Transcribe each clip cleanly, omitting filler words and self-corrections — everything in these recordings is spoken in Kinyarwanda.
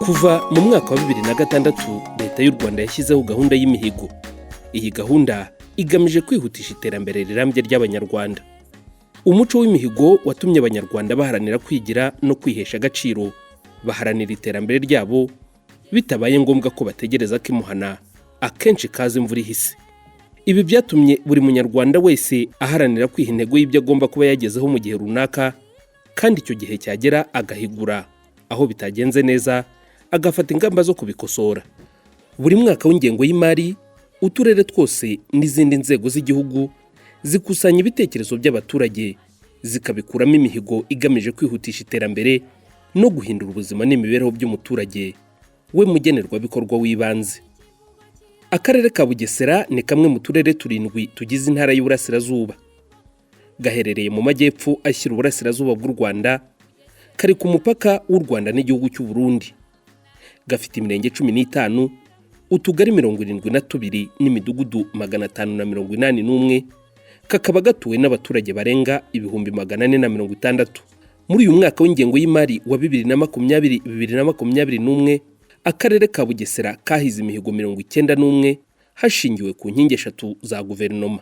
Kuva mu mwaka wa 2006, Leta y'u Rwanda yashyizeho gahunda y'imihigo. Iyi gahunda igamije kwihutisha iterambere rirambye ry'Abanyarwanda. Umuco w'imihigo watumye Abanyarwanda baharanira kwigira no kwihesha agaciro, baharanira iterambere ryabo bitabaye ngombwa ko bategereza ko imuhana akenshi kaza imvura ihise. Ibi byatumye buri Munyarwanda wese aharanira kwiha intego y'ibyo agomba kuba yagezeho mu gihe runaka, kandi icyo gihe cyagera agahigura, aho bitagenze neza agafata ingamba zo kubikosora. Buri mwaka w'ingengo y'imari, uturere twose n'izindi nzego z'igihugu zikusanya ibitekerezo by'abaturage, zikabikuramo imihigo igamije kwihutisha iterambere no guhindura ubuzima n'imibereho by'umuturage, we mugenerwabikorwa w'ibanze. Akarere ka Bugesera ni kamwe mu turere turindwi tugize Intara y'Iburasirazuba. Gaherereye mu majyepfo ashyira uburasirazuba bw'u Rwanda, kari ku mupaka w'u Rwanda n'igihugu cy'u Burundi. Gafite imirenge 15, utugari 72 n'imidugudu 581, kakaba gatuwe n'abaturage barenga 460,000. Muri uyu mwaka w'ingengo y'imari wa 2020 2021, Akarere ka Bugesera kahize imihigo 91 hashingiwe ku nkingi eshatu za guverinoma.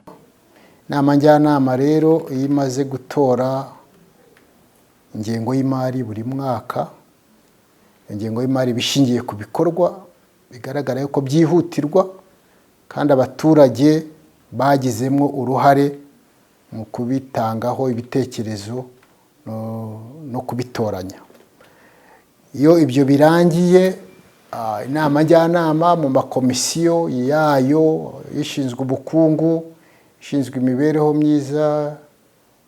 Inama njyanama rero, iyo imaze gutora ingengo y'imari buri mwaka, ingengo y'imari iba ishingiye ku bikorwa bigaragara yuko byihutirwa kandi abaturage bagizemo uruhare mu kubitangaho ibitekerezo no kubitoranya. Iyo ibyo birangiye, inama njyanama mu makomisiyo yayo, ishinzwe ubukungu, ishinzwe imibereho myiza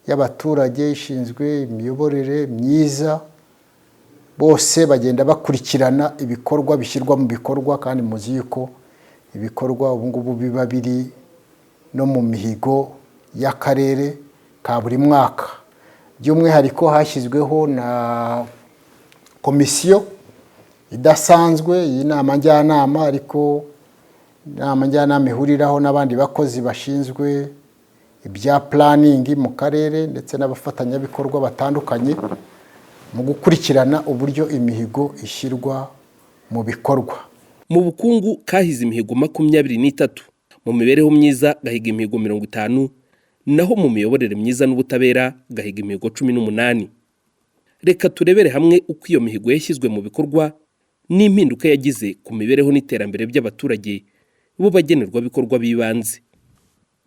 y'abaturage, ishinzwe imiyoborere myiza, bose bagenda bakurikirana ibikorwa bishyirwa mu bikorwa. Kandi muzi yuko ibikorwa ubu ngubu biba biri no mu mihigo y'akarere ka buri mwaka. By'umwihariko hashyizweho na komisiyo idasanzwe y'inama njyanama, ariko inama njyanama ihuriraho n'abandi bakozi bashinzwe ibya planning mu karere ndetse n'abafatanyabikorwa batandukanye mu gukurikirana uburyo imihigo ishyirwa mu bikorwa. Mu bukungu kahize imihigo 23, mu mibereho myiza gahiga imihigo 50, naho mu miyoborere myiza n'ubutabera gahiga imihigo 18. Reka turebere hamwe uko iyo mihigo yashyizwe mu bikorwa n'impinduka yagize ku mibereho n'iterambere by'abaturage, bo bagenerwabikorwa b'ibanze.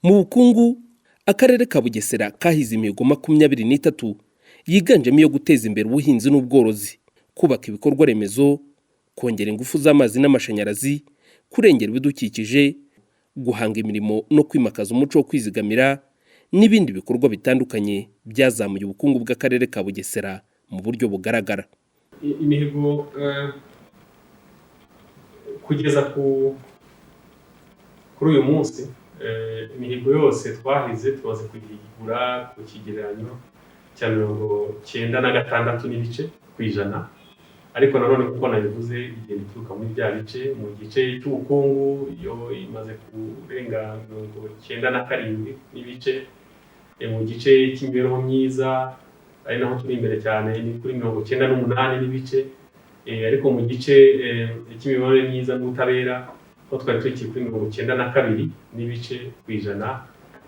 Mu bukungu, Akarere ka Bugesera kahize imihigo 23 yiganjemo iyo guteza imbere ubuhinzi n'ubworozi, kubaka ibikorwa remezo, kongera ingufu z'amazi n'amashanyarazi, kurengera ibidukikije, guhanga imirimo no kwimakaza umuco wo kwizigamira, n'ibindi bikorwa bitandukanye byazamuye ubukungu bw'Akarere ka Bugesera mu buryo bugaragara. Imihigo kugeza kuri uyu munsi, imihigo yose twahize tumaze kuyigura ku kigereranyo cya 96.5%. Ariko nanone, kuko nabivuze, igenda ituruka muri bya bice. Mu gice cy'ubukungu yo imaze kurenga 97.5. Mu gice cy'imibereho myiza, ari naho turi imbere cyane, ni kuri 98.5. Ariko mu gice cy'imibereho myiza n'ubutabera aho twari tukiri kuri 92.5%,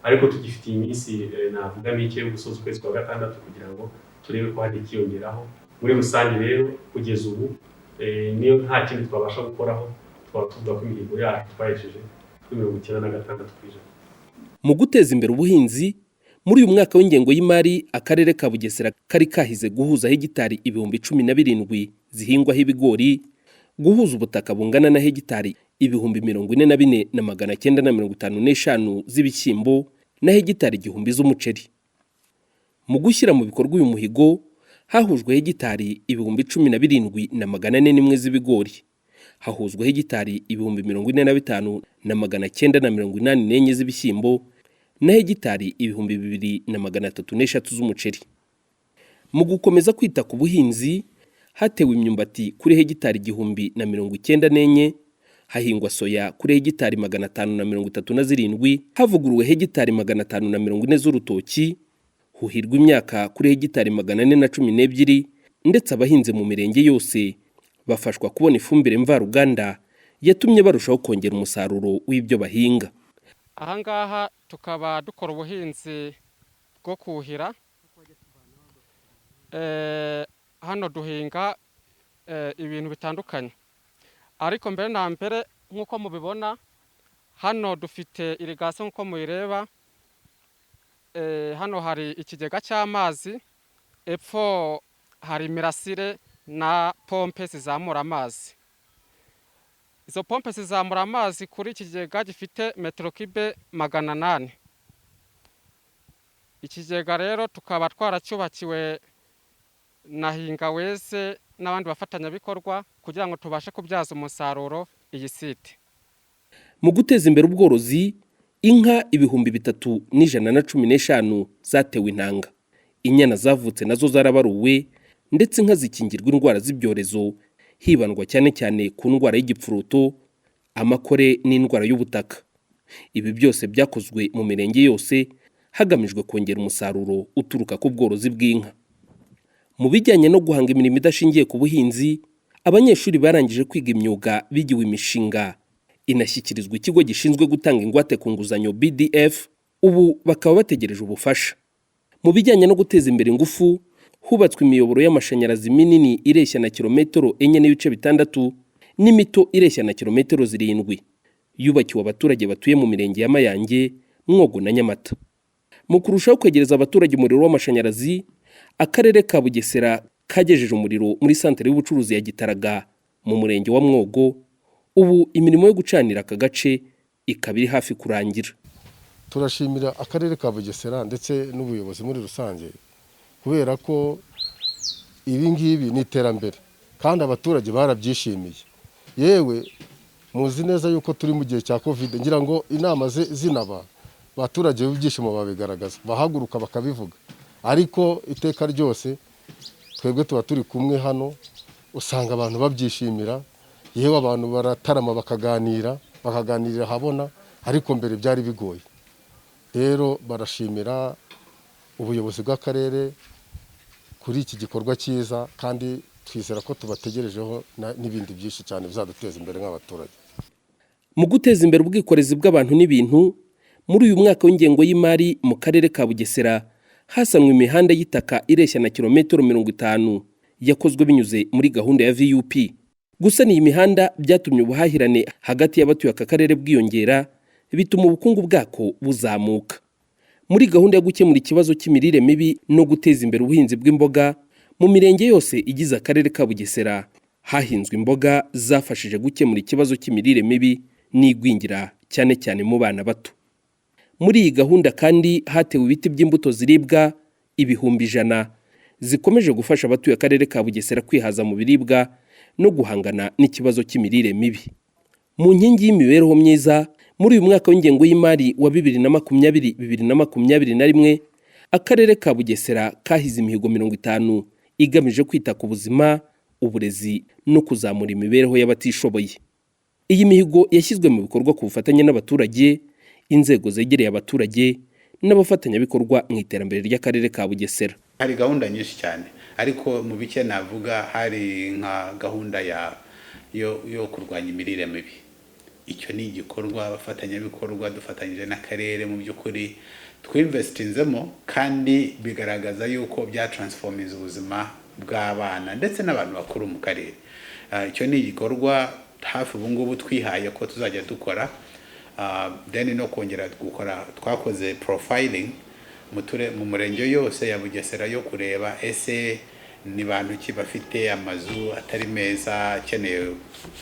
ariko tugifitiye iminsi navuga mike yo gusoza ukwezi kwa gatandatu kugira ngo turebe ko hari ikiyongeraho. Muri rusange rero, kugeza ubu, niyo nta kindi twabasha gukoraho, twaba tuvuga ko imihigo yacu twayesheje kuri 96%. Mu guteza imbere ubuhinzi, muri uyu mwaka w'ingengo y'imari, Akarere ka Bugesera kari kahize guhuza hegitari 17,000 zihingwaho ibigori, guhuza ubutaka bungana na hegitari 44,955 z'ibishyimbo na hegitari 1000 z'umuceri. Mu gushyira mu bikorwa uyu muhigo, hahujwe hegitari 17,401 z'ibigori, hahuzwa hegitari 45,984 z'ibishyimbo na hegitari 2,303 z'umuceri. Mu gukomeza kwita ku buhinzi, hatewe imyumbati kuri hegitari 1,094, hahingwa soya kuri hegitari 537, havuguruwe hegitari 540 z'urutoki, huhirwa imyaka kuri hegitari 412, ndetse abahinzi mu mirenge yose Bafashwa kubona ifumbire mvaruganda yatumye barushaho kongera umusaruro w'ibyo bahinga. Ahangaha tukaba dukora ubuhinzi bwo kuhira. Hano duhinga ibintu bitandukanye, ariko mbere na mbere, nk'uko mubibona hano dufite irrigation. Nk'uko muyireba, hano hari ikigega cy'amazi, epfo hari imirasire na pompe zizamura amazi. Izo pompe zizamura amazi kuri iki kigega gifite metero kibe 800. Ikigega rero tukaba twaracyubakiwe na Hinga Weze n'abandi bafatanyabikorwa kugira ngo tubashe kubyaza umusaruro iyi site. Mu guteza imbere ubworozi, inka 3115 zatewe intanga, inyana zavutse nazo zarabaruwe, ndetse inka zikingirwa indwara z'ibyorezo, hibandwa cyane cyane ku ndwara y'igipfuruto, amakore n'indwara y'ubutaka. Ibi byose byakozwe mu mirenge yose hagamijwe kongera umusaruro uturuka ku bworozi bw'inka. Mu bijyanye no guhanga imirimo idashingiye ku buhinzi, abanyeshuri barangije kwiga imyuga bigiwe imishinga, inashyikirizwa ikigo gishinzwe gutanga ingwate ku nguzanyo BDF, ubu bakaba bategereje ubufasha. Mu bijyanye no guteza imbere ingufu, hubatswe imiyoboro y'amashanyarazi minini ireshya na kilometero 4.6 n'imito ireshya na kilometero 7, yubakiwe abaturage batuye mu mirenge ya Mayange, Mwogo na Nyamata. Mu kurushaho kwegereza abaturage umuriro w'amashanyarazi, akarere ka Bugesera kagejeje umuriro muri santere y'ubucuruzi ya Gitaraga mu murenge wa Mwogo. Ubu imirimo yo gucanira aka gace ikaba iri hafi kurangira. Turashimira akarere ka Bugesera ndetse n'ubuyobozi muri rusange, kubera ko ibi ngibi ni iterambere kandi abaturage barabyishimiye. Yewe, muzi neza yuko turi mu gihe cya Covid. Ngira ngo inama zinaba, abaturage b'ibyishimo babigaragaza, bahaguruka bakabivuga. Ariko iteka ryose twebwe tuba turi kumwe hano, usanga abantu babyishimira. Yewe, abantu baratarama, bakaganira, bakaganirira ahabona, ariko mbere byari bigoye. Rero barashimira ubuyobozi bw'akarere kuri iki gikorwa cyiza, kandi twizera ko tubategerejeho n'ibindi byinshi cyane bizaduteza imbere nk'abaturage. Mu guteza imbere ubwikorezi bw'abantu n'ibintu, muri uyu mwaka w'ingengo y'imari mu karere ka Bugesera hasanwe imihanda y'itaka ireshya na kilometero 50, yakozwe binyuze muri gahunda ya VUP. Gusana iyi mihanda byatumye ubuhahirane hagati y'abatuye aka karere bwiyongera, bituma ubukungu bwako buzamuka. Muri gahunda yo gukemura ikibazo cy'imirire mibi no guteza imbere ubuhinzi bw'imboga, mu mirenge yose igize akarere ka Bugesera hahinzwe imboga zafashije gukemura ikibazo cy'imirire mibi n'igwingira, cyane cyane mu bana bato. Muri iyi gahunda kandi hatewe ibiti by'imbuto ziribwa 100,000, zikomeje gufasha abatuye akarere ka Bugesera kwihaza mu biribwa no guhangana n'ikibazo cy'imirire mibi. Mu nkingi y'imibereho myiza, muri uyu mwaka w'ingengo y'imari wa 2020 2021, akarere ka Bugesera kahize imihigo 50 igamije kwita ku buzima, uburezi no kuzamura imibereho y'abatishoboye. Iyi mihigo yashyizwe mu bikorwa ku bufatanye n'abaturage, inzego zegereye abaturage n'abafatanyabikorwa mu iterambere ry'akarere ka Bugesera. Hari gahunda nyinshi cyane, ariko mu bike navuga hari nka gahunda ya yo kurwanya imirire mibi. Icyo ni igikorwa abafatanyabikorwa dufatanyije n'akarere mu by'ukuri twinvestinzemo, kandi bigaragaza yuko byatransforminze ubuzima bw'abana ndetse n'abantu bakuru mu karere. Icyo ni igikorwa hafi ubu ngubu twihaye ko tuzajya dukora. Then no kongera gukora, twakoze profiling mu murenge yose ya Bugesera yo kureba ese ni bantu ki bafite amazu atari meza akeneye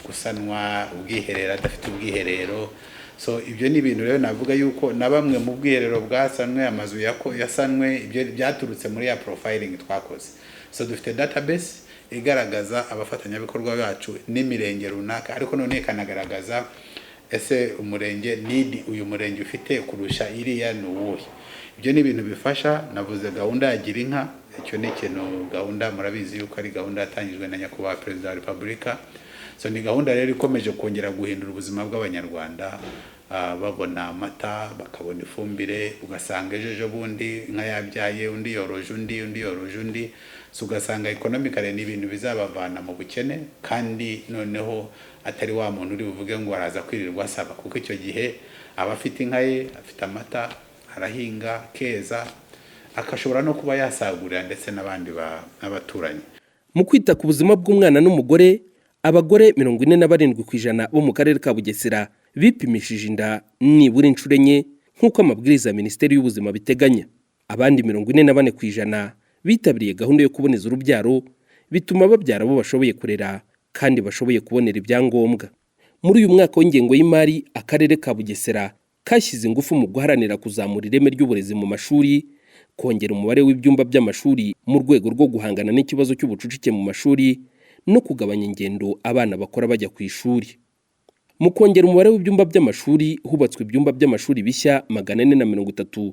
gusanwa, ubwiherero, adafite ubwiherero. So ibyo ni ibintu rero navuga yuko na bamwe mu bwiherero bwasanwe, amazu yasanwe, ibyo byaturutse muri ya profiling twakoze. So dufite database igaragaza abafatanyabikorwa bacu n'imirenge runaka, ariko none ikanagaragaza ese umurenge need uyu murenge ufite kurusha iriya ni uwuhe. Ibyo ni ibintu bifasha. Navuze gahunda ya Gira Inka. Icyo ni ikintu, gahunda murabizi yuko ari gahunda yatangijwe na Nyakubahwa Perezida wa Repubulika. So ni gahunda rero ikomeje kongera guhindura ubuzima bw'Abanyarwanda. Babona amata, bakabona ifumbire, ugasanga ejo ejo bundi inka yabyaye, undi yoroje undi, undi yoroje undi. So ugasanga economically ni ibintu bizabavana mu bukene, kandi noneho atari wa muntu uri buvuge ngo araza kwirirwa asaba, kuko icyo gihe aba afite inka ye, afite amata, arahinga keza, akashobora no kuba yasagurira ndetse n'abandi n'abaturanyi. Mu kwita ku buzima bw'umwana n'umugore, abagore 47% bo mu karere ka Bugesera bipimishije inda nibura inshuro enye nk'uko amabwiriza ya Minisiteri y'Ubuzima biteganya. Abandi 44% bitabiriye gahunda yo kuboneza urubyaro, bituma babyara abo bashoboye kurera kandi bashoboye kubonera ibyangombwa. Muri uyu mwaka w'ingengo y'imari, akarere ka Bugesera kashyize ingufu mu guharanira kuzamura ireme ry'uburezi mu mashuri, kongera umubare w'ibyumba by'amashuri mu rwego rwo guhangana n'ikibazo cy'ubucucike mu mashuri no kugabanya ingendo abana bakora bajya ku ishuri. Mu kongera umubare w'ibyumba by'amashuri, hubatswe ibyumba by'amashuri bishya 430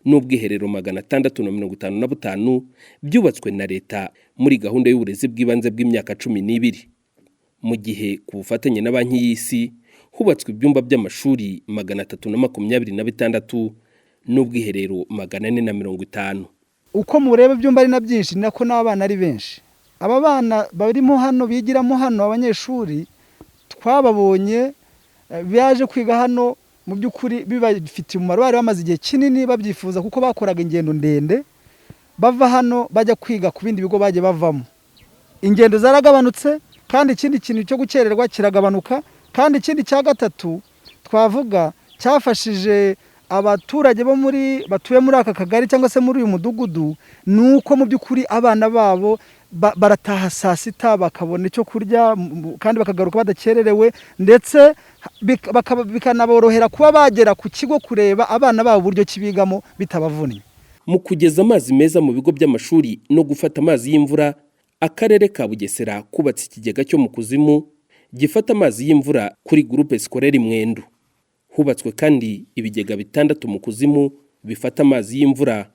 n'ubwiherero 655 byubatswe na leta muri gahunda y'uburezi bw'ibanze bw'imyaka 12. Mu gihe ku bufatanye na Banki y'Isi hubatswe ibyumba by'amashuri 326 n'ubwiherero 450. Uko mureba ibyumba ari na byinshi, ni nako n'abana ari benshi. Aba bana barimo hano, bigiramo hano, abanyeshuri twababonye baje kwiga hano, mu by'ukuri bibafitiye umumaro. Bari bamaze igihe kinini babyifuza, kuko bakoraga ingendo ndende bava hano bajya kwiga ku bindi bigo bagiye bavamo. Ingendo zaragabanutse, kandi ikindi kintu cyo gukererwa kiragabanuka. Kandi ikindi cya gatatu twavuga cyafashije abaturage bo muri batuye muri aka kagari cyangwa se muri uyu mudugudu, ni uko mu by'ukuri abana babo barataha saa sita bakabona icyo kurya, kandi bakagaruka badakererewe, ndetse bikanaborohera kuba bagera ku kigo kureba abana babo uburyo kibigamo bitabavunnye. Mu kugeza amazi meza mu bigo by'amashuri no gufata amazi y'imvura, akarere ka Bugesera kubatse ikigega cyo mu kuzimu gifata amazi y'imvura kuri Groupe Scolaire Mwendo. Hubatswe kandi ibigega 6 mu kuzimu bifata amazi y'imvura.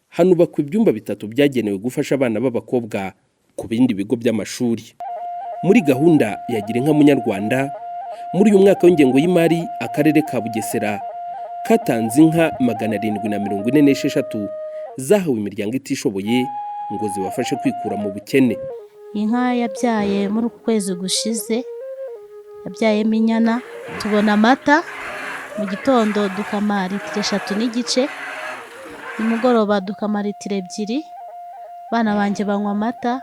Hanubakwa ibyumba 3 byagenewe gufasha abana b'abakobwa ku bindi bigo by'amashuri. Muri gahunda ya Gira Inka Munyarwanda, muri uyu mwaka w'ingengo y'imari, akarere ka Bugesera katanze inka 746 zahawe imiryango itishoboye ngo zibafashe kwikura mu bukene. Inka yabyaye muri uku kwezi gushize, yabyayemo inyana, tubona amata mu gitondo dukama litiro 3.5, nimugoroba dukama litiro 2. Abana banjye banywa amata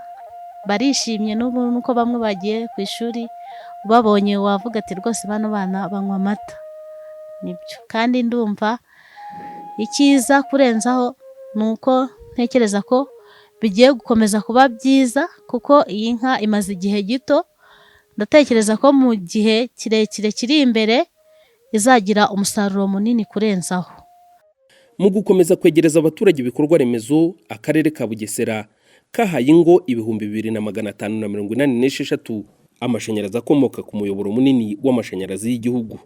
barishimye, n'ubu nuko bamwe bagiye ku ishuri, ubabonye wavuga ati rwose bano bana banywa amata. Nibyo, kandi ndumva icyiza kurenzaho ni uko ntekereza ko bigiye gukomeza kuba byiza, kuko iyi nka imaze igihe gito. Ndatekereza ko mu gihe kirekire kiri imbere izagira umusaruro munini kurenzaho. Mu gukomeza kwegereza abaturage ibikorwa remezo, akarere ka Bugesera kahaye ingo 2586 amashanyarazi akomoka ku muyoboro munini w'amashanyarazi y'igihugu.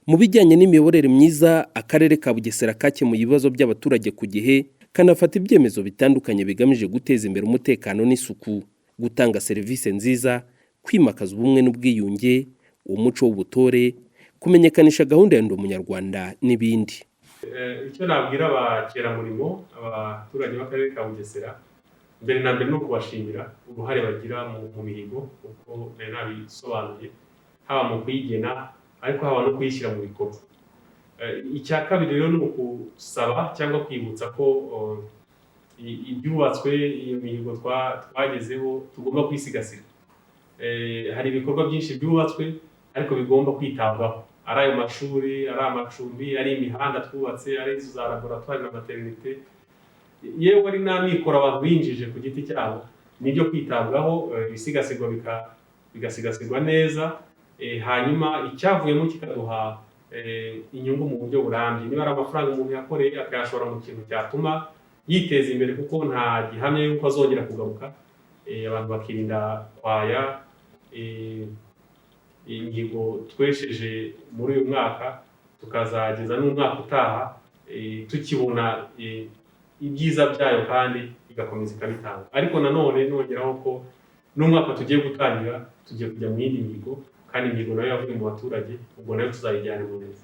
Mu bijyanye n'imiyoborere myiza, akarere ka Bugesera kakemuye ibibazo by'abaturage ku gihe, kanafata ibyemezo bitandukanye bigamije guteza imbere umutekano n'isuku, gutanga serivisi nziza, kwimakaza ubumwe n'ubwiyunge, umuco w'ubutore, kumenyekanisha gahunda ya Ndi Umunyarwanda n'ibindi. Icyo nabwira abakeramurimo, abaturage b'akarere ka Bugesera, mbere na mbere ni ukubashimira uruhare bagira mu mihigo, kuko nari nabisobanuye, haba mu kuyigena ariko haba no kuyishyira mu bikorwa. Icya kabiri rero ni ukusaba cyangwa kwibutsa ko ibyubatswe, iyo mihigo twagezeho, tugomba kuyisigasira. Hari ibikorwa byinshi byubatswe ariko bigomba kwitabwaho, ari ayo mashuri, ari amacumbi, ari imihanda twubatse, ari izo za laboratwari na maternité, yewe ari n'amikoro abantu binjije ku giti cyabo, nibyo kwitabwaho, ibisigasirwa bigasigasirwa neza, hanyuma icyavuyemo kikaduha inyungu mu buryo burambye. Niba ari amafaranga umuntu yakoreye, akayashora mu kintu cyatuma yiteza imbere, kuko nta gihamya y'uko azongera kugaruka. Abantu bakirinda kwaya imihigo twesheje muri uyu mwaka, tukazageza n'umwaka utaha tukibona ibyiza byayo kandi igakomeza ikabitanga. Ariko nanone nongeraho ko n'umwaka tugiye gutangira, tugiye kujya mu yindi mihigo, kandi imihigo nayo yavuye mu baturage, ubwo nayo tuzayijyana neza.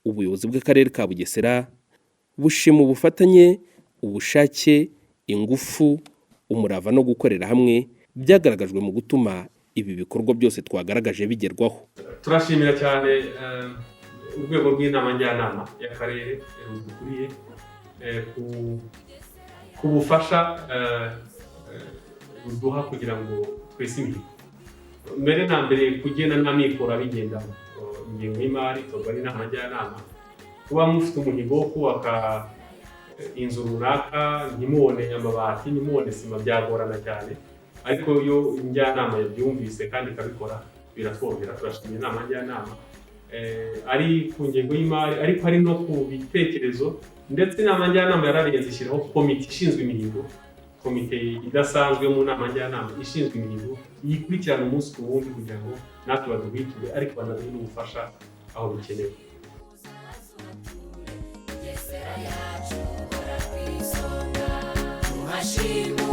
Ubuyobozi bw'akarere ka Bugesera bushima ubufatanye, ubushake, ingufu, umurava no gukorera hamwe byagaragajwe mu gutuma ibi bikorwa byose twagaragaje bigerwaho. Turashimira cyane urwego rw'inama njyanama y'akarere rudukuriye ku bufasha ruduha kugira ngo twese imihigo. Mbere na mbere, kugena n'amikoro abigendamo. Ingengo y'imari itorwa n'inama njyanama. Kuba mufite umuhigo wo kubaka inzu runaka, ntimubone amabati, ntimubone sima, byagorana cyane. Ariko iyo njyanama yabyumvise kandi ikabikora, biratworohera. Turashimira inama njyanama ari ku ngengo y'imari, ariko ari no ku bitekerezo. Ndetse inama njyanama yararenze, ishyiraho komite ishinzwe imihigo, komite idasanzwe mu nama njyanama ishinzwe imihigo, yikurikirana umunsi ku wundi kugira ngo natwe baduhwiture, ariko banaduhe n'ubufasha aho bikenewe. Bugesera yacu, hora ku isonga, tuhashime.